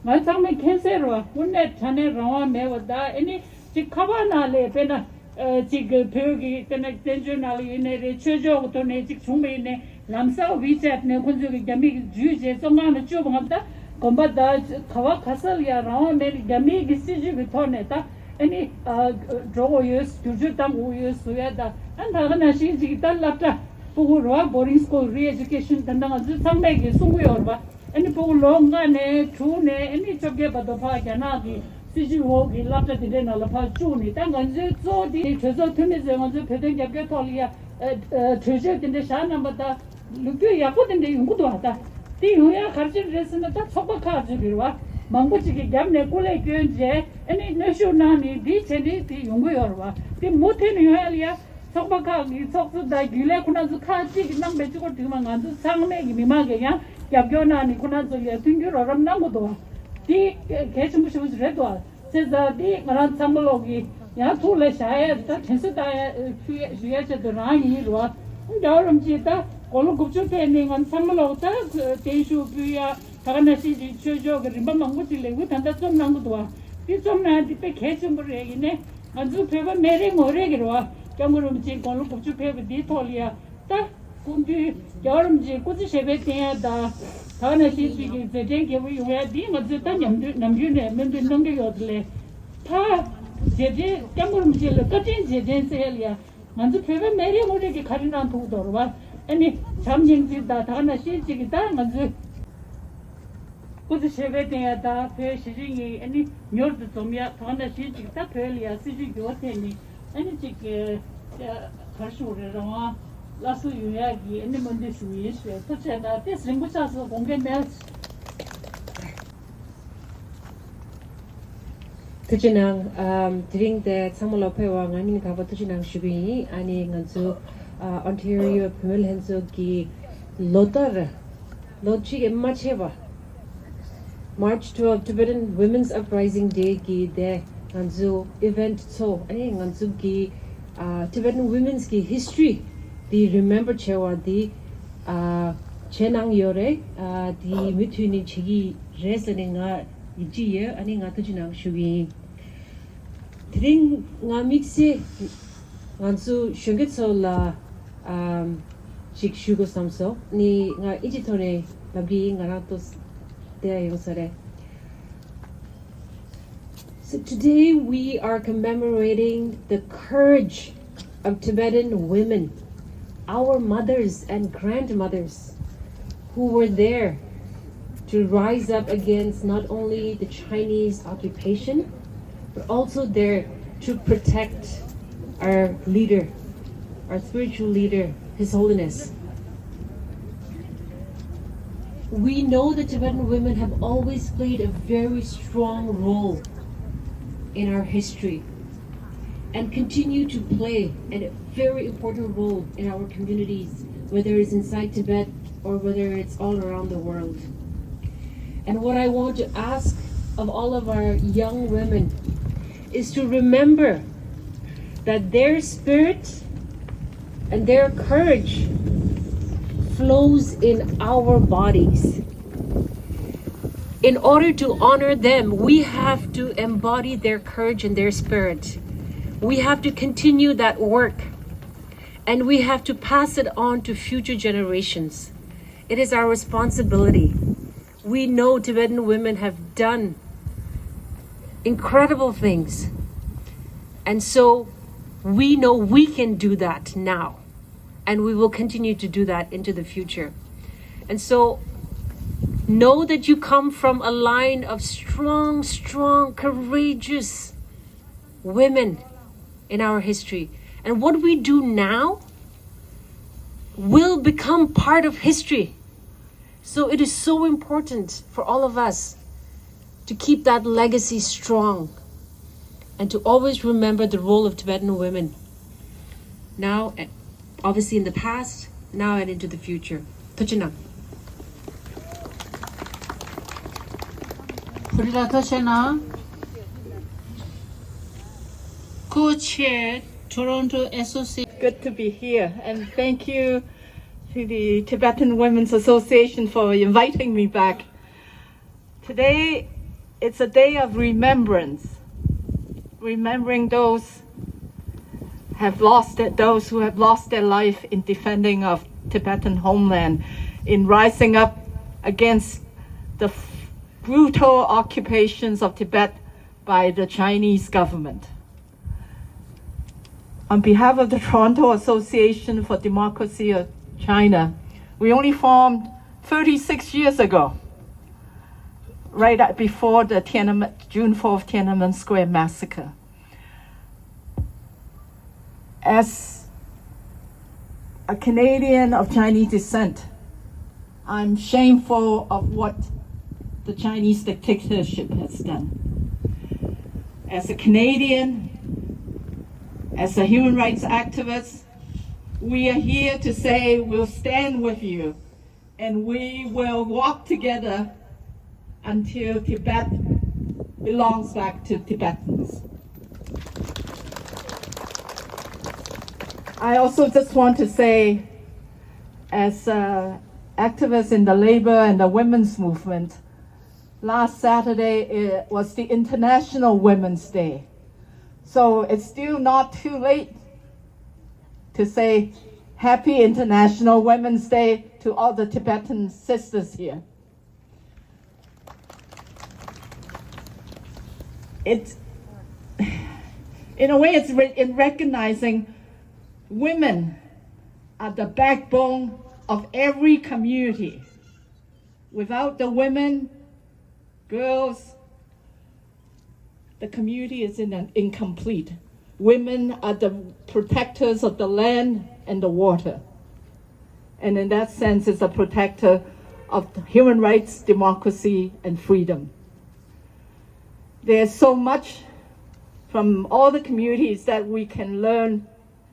ང་ཚང་མས་མཁྱེན་གསལ་རེད་བ། དངོས་གནས་དྲང་གནས་རང་དབང་མེད་པ་ད་ཨ་ནི་ཅིག་ཁ་པར་ནང་ལ་དཔེར་ན། ཨ་གཅིག་གི་བོད་ཀྱི་དེ་ནས་བཙན་བྱོལ་ནང་ལ་ཡིན་ནའི་རེད། ཆོས་ཕྱོགས་ཀྱི་ཐོག་ནས་གཅིག་བྱུང་བ་ཡིན་ནའི་ལམ་སང་ཝི་ཆེ་ཊི་ནས་ཁོང་ཚོས་ཀྱི་རྒྱ་མི་གི་འཇུས་བྱས་བཙོན་ཁང་ལ་བཅུག་པ་ང་ད་དགོན་པ་ད་ག་བ་ག་ས་ལ་ཡང་རང་དབང་མེད་ནས་རྒྱ་མིའི་གི་སྲིད་བྱུས་ཀྱི་ཐོག་ནས་ད་ཨ་ནི་ཨ་འགྲོ་དགོས་ཡོད། བསྒྱུར་བཅོས་བཏང་དགོས་ཡོད་བཟོ་ཡ་ད་ཨ་ད་ག་ནང་བཞིན་གཅིག་ད་སློབ་གྲྭ་སྤུ་གུ་རོ་བ་boarding school re-education ད་ད་ང་ཚོའི་ཚང་མས་གི་གསུང་གི་ཡོད་རེད་པ། ཨ་ནི་སྤུ་གུ་ལོ་ལྔ་ནས་དྲུག་ནས་ཨ་ནི་བཅོ་བརྒྱད་བར་དུ་ཕར་རྒྱ་ནག་གི་སྲིད་བྱུས་འོག་གི་སློབ་གྲྭ་དེ་འདྲའི་ནང་ལ་ཕར་བཅུག་ནས་ད་ང་ཚོའི་གཙོ་བོ་དེ་གྲོས་ཚོགས་འཐུས་མི་ཚོས་ང་ཚོའི་བོད་དོན་རྒྱབ་སྐྱོར་ཐོག་ལ་ཡ་ཨ་ཨ་གྲོས་ཆོད་དེ་འདྲ་བཞག་གནང་པ་ད་ལོ་རྒྱུས་ཡག་པོ་དེ་འདྲ་ཡོང་གི་འདུག་ཨ། ད་དེ་ཡོང་ཡ་ག་རེ་བྱས་རེད་ཟེར་ན་ད་ཚོགས་པ་ཁག་ཅིག་རེད་བ། མང་པོ་ཅིག་གིས་རྒྱབ་ནས་སྐུ་ལས་བསྐྱོན་རྗེས་ཨ་ནི་གནོན་ཤུགས་གནང་ནས་དེ་བྱས་ནས་དེ་ཡོང་གི་ཡོད་རེད་བ། དེ་མུ་མཐུད་ནས་ཡོང་ཡ་ལ་ཡ། ཚོགས་པ་ཁག་གི་ཚོགས་གཙོ་དང་རྒྱུན་ལས་ཁོ་ན་ཚོ་ཁག་ཅིག་གིས་གནང་པའི་གཅིག་པོ་དྲུག་མ་ང་ཚོ་ཚང་མས་ཀྱི་མི་མང་གིས་ཡང་རྒྱབ་སྐྱོར་གནང་ནས་ཁོ་ན་ཚོ་ལ་མཐུན་འགྱུར་རོགས་རམ་གནང་དགོས་འདུག་དེ་གལ་ཆེན་པོ་ཞེ་པོ་ཞིག་རེད་འདུག་བྱས་ཙང་དེ་ང་རང་ཚང་མ་ལོག་གི་ཡང་ཐུགས་ལ་བཞག་ཡ་ད་དྲན་གསོ་བཏང་ཡ་ཞུ་ཡ་ཞུ་ཡ་ཆེད་དུ་རང་ཡིན་རུ་བ། རྒྱལ་བ་རིན་པོ་ཆེ་ད་དགུང་ལོ་དགུ་བཅུ་ཕེབས་ནས་ང་ཚང་མ་ལོག་ད་བརྟན་བཞུགས་ཕུལ་ཡ། ད་ག་ནང་བཞིན་ཅིག་ཆོས་ཕྱོགས་ཀྱི་རིམ་པ་མང་པོ་ཅིག་ལས་འགུལ་ད་ལྟ་རྩོམ་གནང་གི་འདུག་བ། འདི་རྩོམ་གནང་འདི་དཔེ་གལ་ཆེན་པོ་རེད། ཡིན་ནའི་ང་ཚོའི་བོད་པ་མི་རེ་ངོ་རེ་གི་རེད་བ། སྐྱབས་མགོན་རིན་པོ་ཆེ་དགུང་ལོ་དགུ་བཅུ་ཕེབས་པ་འདིའི་ཐོག་ལ་ཡ་ད་སྐུ་མདུན་རྒྱལ་བ་རིན་པོ་ཆེ་སྐུ་ཚེ་ཞབས་པད་བརྟན་ཡ་ད་ད་ག་ནང་བཞིན་ཅིག་གི་མཛད་འཕྲིན་རྒྱས་པོ་ཡོང་ཡ་འདི་ང་ཚོས་ད་ཉམས་འདུན་ནམ་རྒྱུན་ནས་སྨོན་འདུན་གནང་གི་ཡོད་ལས། ད་རྗེས་དྲན་སྐྱབས་མགོན་རིན་པོ་ཆེ་ལ་བཀའ་དྲིན་རྗེས་དྲན་ཟེར་ཡ་ལ་ཡ། ང་ཚོ་བོད་པ་མི་རེ་ངོ་རེ་གིས་ག་རེ་གནང་ཐུབ་ཀྱི་འདུག་རེད་བ། ཨ་ནི་བྱམས་སྙིང་རྗེ་དང་ད་ག་ནང་བཞིན་ཅིག་གིས་ད་ང་ཚོའི་སྐུ་ཚེ་ཞབས་པད་བརྟན་ཡ་དང་བོད་གཞིས་བྱེས་གཉིས་ཨ་ནི་མྱུར་དུ་འཛོམས་ཡ་ད་ག་ནང་བཞིན་ཅིག་ད་བོད་ལ་ཡ་སྲིད་བྱུས་འགྱུར་བ་ཐེབས་ནས་ཨ་ནི་ཅིག་ག་རེ་ཞུ་དགོས་རེད། རང་དབང་སླར་གསོ་ཡོང་ཡ་གི་ཨ་ནི་སྨོན་འདུན་ཞུ་གི་ཡིན་ཞུ་ཡ། ཐུགས་རྗེ་ཆེ་ད་ཏོག་ཙམ་རིང་པོ་ཆགས་སོང་། དགོངས་འགལ་མེད། ཐུགས་རྗེ་གནང་། ཨམ། དེ་རིང་དེ་ཚང་མ་ལ་ཕེབས་པ་ང་སྙིང་ཐག་པ་ཐུགས་རྗེ་གནང་ཞུ་གི་ཡིན། ཨ་ནི་ང་ཚོ་ཨ་ཨོན་ཊེ་རི་ཡོ་བུད་མེད་ལྷན་ཚོགས་ཀྱི་ལོ་ལྟར་ལོ་གཅིག་གིས་མ་ཆད་པ་March twelve Tibetan Women's Uprising Day གི་དེ་ང་ཚོ་ཨི་ཝེན་ཊི་ཚོ། ཨ་ནི་ང་ཚོ་གི་ཨ་Tibetan Women's གི་ཧི་སི་ཊོ་རི་དེ་རི་མེམ་བར་བྱེད་པ་དེ་ཨ་བྱེད་གནང་ཡོད་རེད། ཨ་དེ་མུ་མཐུད་ནས་བྱེད་ཀྱི་རེད་ཟེར་ནས་ང་ཡིད་ཆེས་ཡོད། ཨ་ནི་ང་ཐུགས་རྗེ་གནང་ཞུ་གི་ཡིན། དེ་རིང་ང་དམིགས་བསལ་ང་ཚོ་གཞོན་སྐྱེས་ཚོ་ལ་ཨམ་ཅིག་ཞུ་དགོས་བསམ་སོང་། ནི་ང་ཨིན་ཇི་ཐོག་ནས་ལབ་གི་ཡིན། ང་རང་ཏོག་ཙམ་བསྡད་ཡོང་ས་རེད། So today we are commemorating the courage of Tibetan women, our mothers and grandmothers, who were there to rise up against not only the Chinese occupation, but also there to protect our leader, our spiritual leader, His Holiness. We know that Tibetan women have always played a very strong role in our history and continue to play a very important role in our communities, whether it's inside Tibet or whether it's all around the world. And what I want to ask of all of our young women is to remember that their spirit and their courage flows in our bodies. In order to honor them, we have to embody their courage and their spirit. We have to continue that work, and we have to pass it on to future generations. It is our responsibility. We know Tibetan women have done incredible things, and so we know we can do that now, and we will continue to do that into the future. And so know that you come from a line of strong, strong, courageous women in our history. And what we do now will become part of history. So it is so important for all of us to keep that legacy strong and to always remember the role of Tibetan women, now, and obviously in the past, now and into the future. ཐུགས་རྗེ་གནང་། བོད་རིགས་ལ་ཐུགས་རྗེ་གནང་། ཁོ་ཆེ་Toronto Association. Good to be here, and thank you to the Tibetan Women's Association for inviting me back. Today, it's a day of remembrance, remembering those have lost it, those who have lost their life in defending of Tibetan homeland, in rising up against the f-, brutal occupations of Tibet by the Chinese government. On behalf of the Toronto Association for Democracy of China, we only formed thirty-six years ago, right at, before the Tiananmen, June fourth Tiananmen Square massacre. As a Canadian of Chinese descent, I'm shameful of what the Chinese dictatorship has done. As a Canadian, as a human rights activist, we are here to say we'll stand with you and we will walk together until Tibet belongs back to Tibetans. I also just want to say, as an activist in the labor and the women's movement, last Saturday it was the International Women's Day. So it's still not too late to say Happy International Women's Day to all the Tibetan sisters here. It's, in a way, it's re-, in recognizing women are the backbone of every community. Without the women, girls, the community is in an incomplete. Women are the protectors of the land and the water. And in that sense, is a protector of human rights, democracy, and freedom. There's so much from all the communities that we can learn,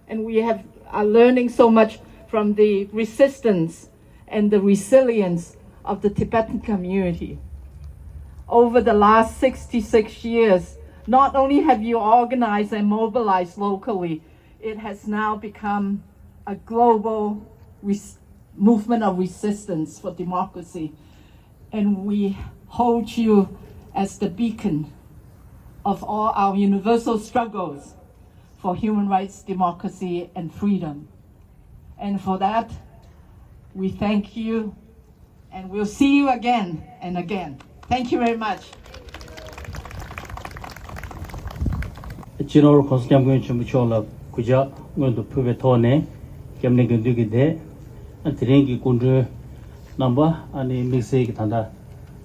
and we have, are learning so much from the resistance and the resilience of the Tibetan community. Over the last sixty-six years, not only have you organized and mobilized locally, it has now become a global res- movement of resistance for democracy. And we hold you as the beacon of all our universal struggles for human rights, democracy, and freedom. And for that, we thank you, and we'll see you again and again. Thank you very much. སྤྱི་ནོར་༸གོང་ས་༸སྐྱབས་མགོན་ཆེན་པོ་མཆོག་ལ་གུས་ཕྱག་སྔོན་དུ་ཕུལ་བའི་ཐོག་ནས། སྐྱབས་གནས་དགེ་འདུན་གྱི་སྡེ། དེ་རིང་གི་སྐུ་མགྲོན་རྣམ་པ། ཨ་ནི་དམིགས་བསལ་གྱི་ད་ལྟ་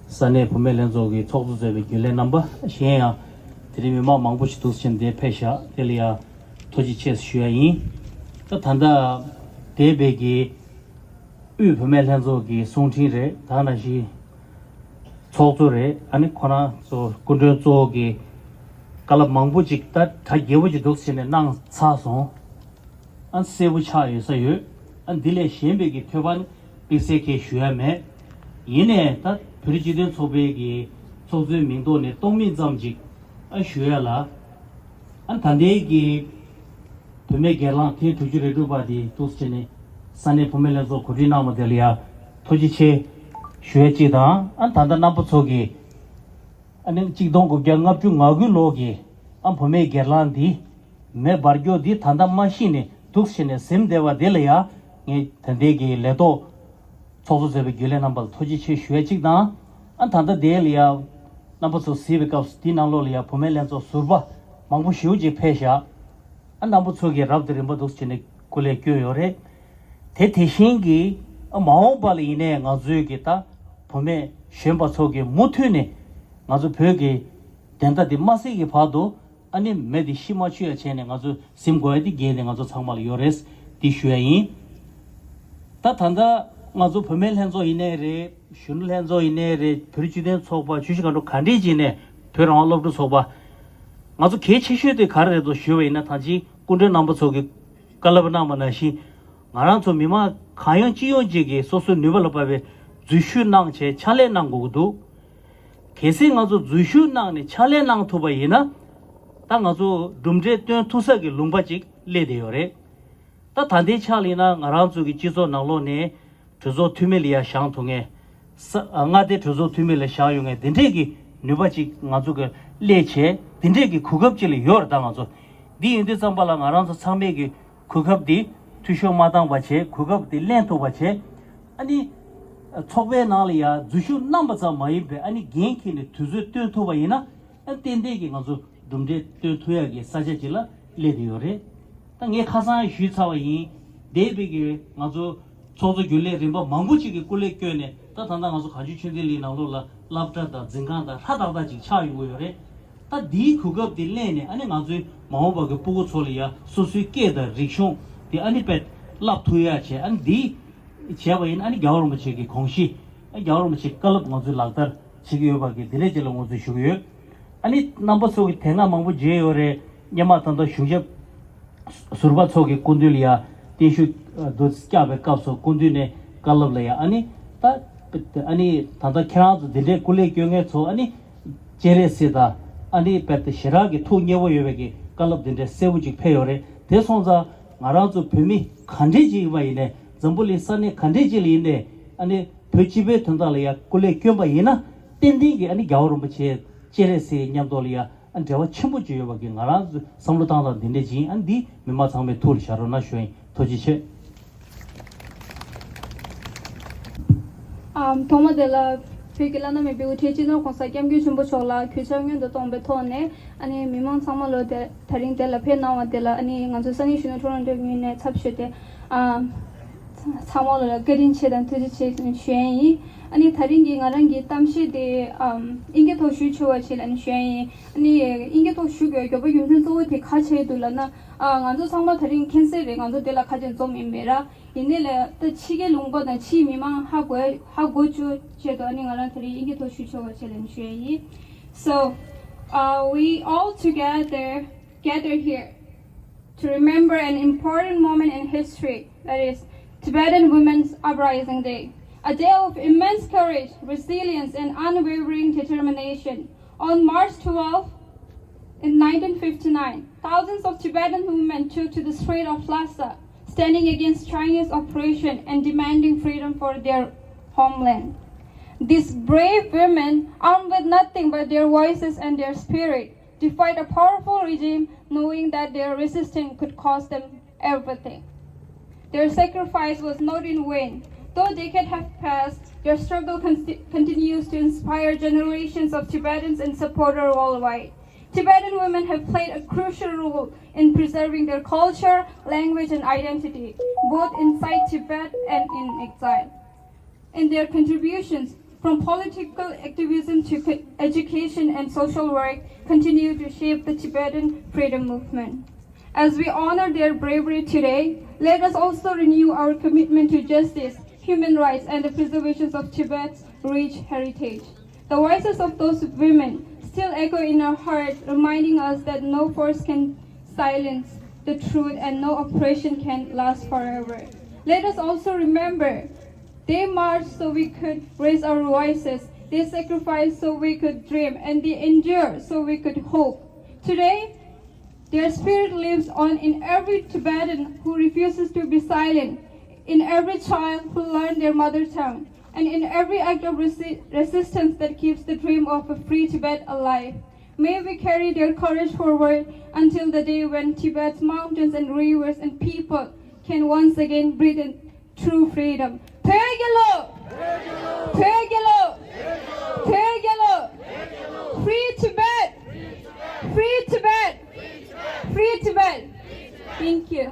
ས་གནས་བུད་མེད་ལྷན་ཚོགས་ཀྱི་ཚོགས་གཙོ་མཛད་པའི་རྒྱུན་ལས་རྣམ་པ། གཞན་ཡང་དེ་རིང་མི་མང་མང་པོ་ཞིག་འདུག་ཕྱིན་དེ་ཕེབས་ཤག་དེ་ལ་ཡང་ཐུགས་རྗེ་ཆེ་ཞུ་ཡ་ཡིན། ད་ད་ལྟ་འདས་པའི་གི་དབུས་བུད་མེད་ལྷན་ཚོགས་ཀྱི་གསུང་འཕྲིན་རེད། ད་ནང་བཞིན་ཚོགས་གཙོ་རེད། ཨ་ནི་ཁོ་རང་ཚོ་སྐུ་མགྲོན་གཙོ་བོ་གི་བཀའ་སློབ་མང་པོ་ཅིག་ད་གྲ་རྒྱས་པོ་ཅིག་འདུག་ཟེར་ནས་གནང་ཚར་སོང་། ཨ་གསལ་པོ་ཆགས་ཡོད་ས་ཡོད། ཨ་འདི་ལས་གཞན་པའི་གི་ཐོས་པ་ནི་དམིགས་བསལ་གྱིས་ཞུ་ཡ་མེད། ཡིན་ནའི་ད་བོད་རིགས་སྤྱི་མཐུན་ཚོགས་པའི་གི་ཚོགས་གཙོའི་མིང་ཐོག་ནས་སྟོང་མིན་ཙམ་ཅིག་ཨ་ཞུ་ཡ་ལ། ཨ་ད་ལྟའི་གི་བུད་མེད་སྒེར་ལངས་ཐེངས་དྲུག་ཅུ་རེ་དྲུག་པ་དེ་འདུག་སེ་བྱས་ནས་ས་གནས་བུད་མེད་ལྷན་ཚོགས་གོ་སྒྲིག་གནང་བ་དེ་ལ་ཡ་ཐུགས་རྗེ་ཆེ་ཞུ་ཡ་གཅིག་དང་། ཨ་ད་ལྟ་རྣམ་པ་ཚོ་གིས་ཨ་ནི་གཅིག་སྟོང་དགུ་བརྒྱ་ལྔ་བཅུ་ང་དགུ་ལོ་གི་ཨ་བུད་མེད་སྒེར་ལངས་འདི་མེ་འབར་རྒྱུ་འདི་ད་ལྟ་མ་ཤི་ནས་འདུག་སེ་བྱས་ནས་ཟིན་བསྡད་པ་དེ་ལ་ཡ་ངས་ད་ལྟའི་གི་ལས་ཐོག་ཚོགས་གཙོ་མཛད་པའི་རྒྱུན་ལས་རྣམ་པ་ལ་ཐུགས་རྗེ་ཆེ་ཞུ་ཡ་གཅིག་དང་། ཨ་ད་ལྟ་དེ་ལ་ཡ་རྣམ་པ་ཚོ་གཟིགས་པའི་སྐབས་སུ་དེའི་ནང་ལོགས་ལ་ཡ་བུད་མེད་ལྷན་ཚོགས་ཟུར་པ་མང་པོ་ཞེ་པོ་ཅིག་ཕེབས་ཤག་ཨ་རྣམ་པ་ཚོ་གིས་རབ་དང་རིམ་པ་འདུག་སེ་བྱས་ནས་སྐུ་ལས་བསྐྱོན་ཡོད་རེད། དེ་དེ་བཞིན་གྱི་ཨ་མ་འོངས་པ་ལ་ཡིན་ནའི་ང་ཚོའི་གི་ད་བུད་མེད་གཞོན་པ་ཚོ་གིས་མུ་མཐུད་ནས་ང་ཚོ་བོད་ཀྱི་བདེན་མཐའ་འདི་མ་གསལ་གྱི་བར་དུ། ཨ་ནི་མེ་འདི་ཤི་མ་བཅུག་ཡ་བྱས་ནས་ང་ཚོ་ཟིན་དགོས་ཡ་འདི་འགན་འདི་ང་ཚོ་ཚང་མ་ལ་ཡོད་རེད། འདི་ཞུ་ཡ་ཡིན། ད་ད་ལྟ་ང་ཚོ་བུད་མེད་ལྷན་ཚོགས་ཡིན་ནའི་རེད། གཞོན་ནུ་ལྷན་ཚོགས་ཡིན་ནའི་རེད། བོད་རིགས་སྤྱི་མཐུན་ཚོགས་པ། ཆུ་བཞི་སྒང་དྲུག་ག་འདྲས་ཅིག་ནས་བོད་རང་དབང་སློབ་ཕྲུག་ཚོགས་པ། ང་ཚོ་གལ་ཆེ་ཤོས་དེ་ག་རེ་རེད་འདུག་ཞུས་པ་ཡིན་ན། ད་ཅི་སྐུ་མགྲོན་རྣམ་པ་ཚོ་གིས་བཀའ་སློབ་གནང་བ་ནང་བཞིན། ང་རང་ཚོ་མི་མང་གང་ཡོང་ཅི་ཡོང་ཅིག་གིས་སོ་སོའི་ནུས་པ་ལ་དཔག་པའི་འཛུལ་ཞུགས་གནང་བྱས་ཕྱག་ལས་གནང་དགོས་ཀྱི་འདུག་གལ་སྲིད་ང་ཚོ་འཛུལ་ཞུགས་གནང་ནས་ཕྱག་ལས་གནང་ཐུབ་པ་ཡིན་ན། ད་ང་ཚོ་གྲུབ་འབྲས་སྟོན་ཐུབ་ས་གི་ལུང་པ་ཅིག་སླེབས་བསྡད་ཡོད་རེད། ད་ད་ལྟའི་ཆ་ལ་ཡིན་ན་ང་རང་ཚོ་གི་སྤྱི་ཚོགས་ནང་ལོགས་ནས་གྲོས་ཚོགས་འཐུས་མི་ལ་ཡ་བཞེངས་ཐུབ་མཁན། ས་ཨ་མངའ་སྡེ་གྲོས་ཚོགས་འཐུས་མི་ལ་བཞེངས་ཡོང་མཁན་དེ་འདྲས་ཀྱི་ནུས་པ་ཅིག་ང་ཚོ་གི་སླེབས་བྱས། དེ་འདྲས་ཀྱི་གོ་སྐབས་ཅིག་ལ་ཡོད་རེད། ད་ང་ཚོ་འདི་ཡིན་དུས་ཙམ་པ་ལ་ང་རང་ཚོ་ཚང་མས་ཀྱི་གོ་སྐབས་འདི་འཐུས་ཤོར་མ་བཏང་བ་བྱས། གོ་སྐབས་འདི་ལེན་ཐུབ་པ་བྱས། ཨ་ནི་ཚོགས་པའི་ནང་ལ་ཡ་འཛུལ་ཞུགས་གནང་པ་ཙམ་མ་ཡིན་པའི་ཨ་ནི་འགན་འཁྱེར་ནས་དུས་ཚོད་བཏོན་ཐུབ་པ་ཡིན་ན། ཨ་ཏན་ཏན་གྱིས་ང་ཚོ་གྲུབ་འབྲས་སྟོན་ཐུབ་ཡག་གི་ས་ཆ་ཅིག་ལ་སླེབས་བསྡད་ཡོད་རེད། ད་ངས་ཁ་སང་ཞུས་ཚར་བ་ཡིན། འདས་པའི་གི་ང་ཚོ་ཚོགས་གཙོ་རྒྱུན་ལས་རིམ་པ་མང་པོ་ཅིག་གིས་སྐུ་ལས་བསྐྱོན་ནས། ད་ད་ལྟ་ང་ཚོ་གངས་ལྗོངས་ཆོས་ལྡན་གླིང་ནང་ལོགས་ལ་སློབ་གྲྭ་དང་འཛིན་ཁང་དང་ལྷ་ཏག་ཏག་ཅིག་ཆགས་ཡོང་གི་ཡོད་རེད། ད་འདིའི་གོ་སྐབས་དེ་ལེན་ནས། ཨ་ནི་ང་ཚོའི་མ་འོངས་པ་གི་སྤུ་གུ་ཚོ་ལ་ཡ་སོ་སོའི་སྐད་དང་རིག་གཞུང་དེ་ཨ་ནི་དཔེ་བསླབ་ཐུབ་ཡག་བྱས། ཨ་ནི་འདི་བྱས་པ་ཡིན་ན། ཨ་ནི་རྒྱལ་བ་རིན་པོ་ཆེ་གི་དགོངས་གཞི། ཨ་རྒྱལ་བ་རིན་པོ་ཆེའི་བཀའ་སློབ་ང་ཚོས་ལག་བསྟར་བྱེད་ཀྱི་ཡོད་པ་གི་འདི་འདྲས་ཅིག་ལ་ངོ་སྤྲོད་ཞུ་གི་ཡོད། ཨ་ནི་རྣམ་པ་ཚོ་གིས་དེ་སྔ་མང་པོ་མཇལ་ཡོད་རེད། སྔོན་མ་ད་ལྟ་གཞུང་ཞབས་ཟུར་པ་ཚོ་གི་སྐུ་མདུན་ལ་ཡ་བརྟན་བཞུགས་ཨ་དུ་བསྐྱངས་པའི་སྐབས་སུ་སྐུ་མདུན་ནས་བཀའ་སློབ་ལ་ཡ། ཨ་ནི་ད་ཨ་ནི་ད་ལྟ་ཁྱེད་རང་ཚོ་འདི་འདྲའི་སྐུ་ལས་བསྐྱོན་མཁན་ཚོ་ཨ་ནི་སྤྱན་རས་གཟིགས་དང་། ཨ་ནི་དཔེ་དེ་ཞེ་དྲག་གི་ཐུགས་མཉེས་པོ་ཡོད་པའི་གི་བཀའ་སློབ་འདི་འདྲའི་གསལ་པོ་ཅིག་ཕེབས་ཡོད་རེད། དེ་སོང་ཙང་ང་རང་ཚོ་བོད་མི་ག་འདྲས་ཅིག་ཡིན་པ་ཡིན་ནའི། འཛམ་བུ་གླིང་ས་གནས་ག་འདྲས་ཅིག་ལ་ཡིན་ནའི། ཨ་ནི་བོད་སྤྱི་པའི་དོན་དག་ལ་ཡ་སྐུ་ལས་བསྐྱོན་པ་ཡིན་ན། ཏན་ཏན་གྱིས་ཨ་ནི་རྒྱལ་བ་རིན་པོ་ཆེ་སྤྱན་རས་གཟིགས་མཉམ་དུ་ལ་ཡ་ཨ་འབྲེལ་བ་ཆེན་པོ་ཅིག་ཡོད་པ་གི་ང་རང་ཚོ་བསམ་བློ་བཏང་སྟངས་འདི་འདྲས་ཅིག་ཡིན། ཨ་ནི་འདི་མི་མང་ཚང་མའི་ཐུགས་ལ་བཞག་རོགས་གནང་ཞུ་ཡིན། ཐུགས་རྗེ་ཆེ། ཨམ། ཐོག་མ་དེ་ལ་བོད་ཀྱི་བླ་ན་མེད་པའི་དབུ་ཁྲིད་སྤྱི་ནོར་༸གོང་ས་༸སྐྱབས་མགོན་ཆེན་པོ་མཆོག་ལ་གུས་ཕྱག་སྔོན་དུ་གཏོང་བའི་ཐོག་ནས། ཨ་ནི་མི་མང་ཚང་མ་ལོ་དེ་ད་རིང་དེ་ལ་ཕེབས་གནང་བ་དེ་ལ། ཨ་ནི་ང་ཚོ་ས་གནས་གཞོན་ནུ་ལྷན་ཚོགས་ངོས་ནས་ཚབ་ཞུས་ཏེ། ཨམ། ཚང་མ་ལོ་ལ་བཀའ་དྲིན་ཆེ་དང་ཐུགས་རྗེ་ཆེ་ཞུ་ཡ་ཡིན། ཨ་ནི་ད་རིང་གི་ང་རང་གི་གཏམ་བཤད་དེ། ཨམ། དབྱིན་སྐད་ཐོག་ཞུས་ཆོག་པ་བྱས་ལ་ནི་ཞུ་ཡ་ཡིན། ཨ་ནི་དབྱིན་སྐད་ཐོག་ཞུ་དགོས་རྒྱུ་རྒྱུ་མཚན་གཙོ་བོ་དེ་ག་རེ་འདུག་ལབ་ན། ཨ། ང་ཚོ་ཚང་མ་ད་རིང་མཁྱེན་གསལ་རེད། ང་ཚོ་དེ་ལ་ཁ་ཆེ་འཛོམས་ཡིན་པས་ར། ཡིན་ནའི་ལས་ད་ཕྱི་རྒྱལ་ལུང་པ་དང་ཕྱིའི་མི་མང་ཧ་གོ་ཧ་གོ་བཅུག་ཆེད་དུ། ཨ་ནི་ང་རང་ད་རིང་དབྱིན་སྐད་ཐོག་ཞུ་ཆོག་པ་བྱས་ལ་ནི་ཞུ་ཡ་ཡིན། So, Uh, we all together gather here to remember an important moment in history, that is, Tibetan Women's Uprising Day, a day of immense courage, resilience, and unwavering determination. On March twelfth, in nineteen fifty-nine, thousands of Tibetan women took to the street of Lhasa, standing against Chinese oppression and demanding freedom for their homeland. These brave women, armed with nothing but their voices and their spirit, defied a powerful regime, knowing that their resistance could cost them everything. Their sacrifice was not in vain. Though decades have passed, their struggle con- continues to inspire generations of Tibetans and supporters worldwide. Tibetan women have played a crucial role in preserving their culture, language, and identity, both inside Tibet and in exile. And their contributions, from political activism to co- education and social work, continue to shape the Tibetan freedom movement. As we honor their bravery today, let us also renew our commitment to justice, human rights, and the preservation of Tibet's rich heritage. The voices of those women still echo in our hearts, reminding us that no force can silence the truth and no oppression can last forever. Let us also remember they marched so we could raise our voices, they sacrificed so we could dream, and they endured so we could hope. Today, their spirit lives on in every Tibetan who refuses to be silent, in every child who learned their mother tongue, and in every act of resi- resistance that keeps the dream of a free Tibet alive. May we carry their courage forward until the day when Tibet's mountains and rivers and people can once again breathe in true freedom. བོད་རྒྱལ་ལོ། བོད་རྒྱལ་ལོ། བོད་རྒྱལ་ལོ། Free Tibet! Free Tibet! Free Tibet! Thank you.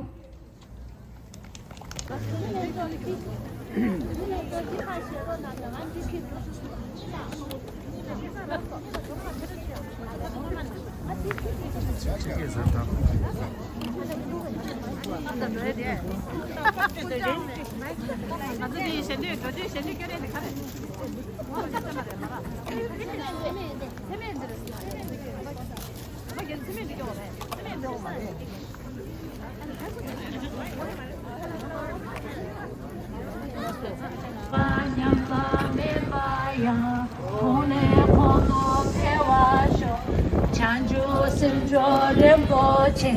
ཉམས་པ་མེད་པ་ཡང་། གོང་ནས་གོང་དུ་འཕེལ་བར་ཤོག་བྱང་ཆུབ་སེམས་མཆོག་རིན་པོ་ཆེ།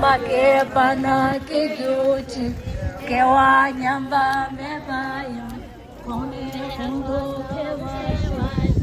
མ་སྐྱེས་པ་རྣམས་སྐྱེ་གྱུར་ཅིག་སྐྱེ་བ་ཉམས་པ་མེད་པ་ཡང་། གོང་ནས་གོང་དུ་འཕེལ་བར་ཤོག་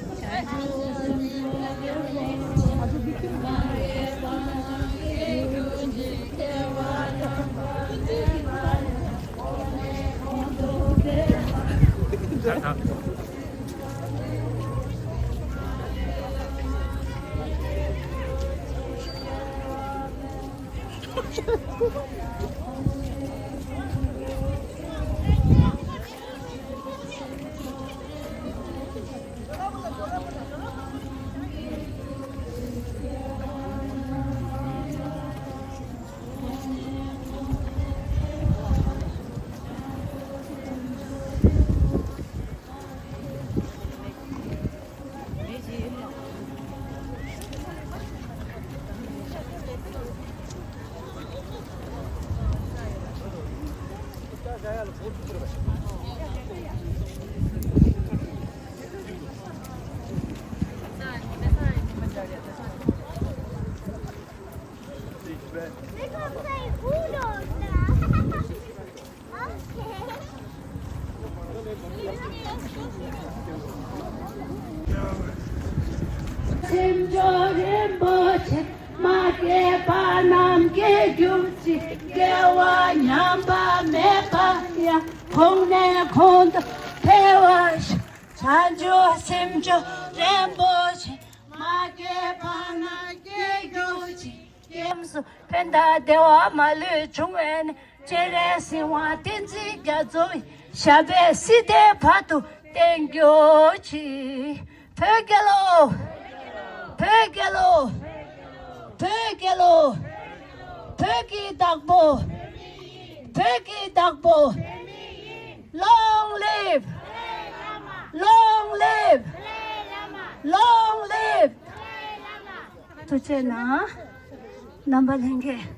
སེམས་མཆོག་རིན་པོ་ཆེ། མ་སྐྱེས་པ་རྣམས་སྐྱེ་གྱུར་ཅིག་སྐྱེ་བ་ཉམས་པ་མེད་པ་ཡང་། གོང་ནས་གོང་དུ་འཕེལ་བར་ཤོག་བྱང་ཆུབ་སེམས་མཆོག་རིན་པོ་ཆེ། མ་སྐྱེས་པ་རྣམས་སྐྱེ་གྱུར་ཅིག་སྐྱེམས་སུ་ཕན་དང་བདེ་བ་མ་ལུས་འབྱུང་བའི་གནས། སྤྱན་རས་གཟིགས་དབང་བསྟན་འཛིན་རྒྱ་མཚོ་ཡི། ཞབས་པད་སྲིད་མཐའི་བར་དུ་བརྟན་གྱུར་ཅིག་བོད་རྒྱལ་ལོ། བོད་རྒྱལ་ལོ། བོད་རྒྱལ་ལོ། བོད་ཀྱི་བདག་པོ། བོད་ཀྱི་བདག་པོ། Long live! Long live! Long live! ཐུགས་རྗེ་གནང་། རྣམ་པ་ལྷན་རྒྱས།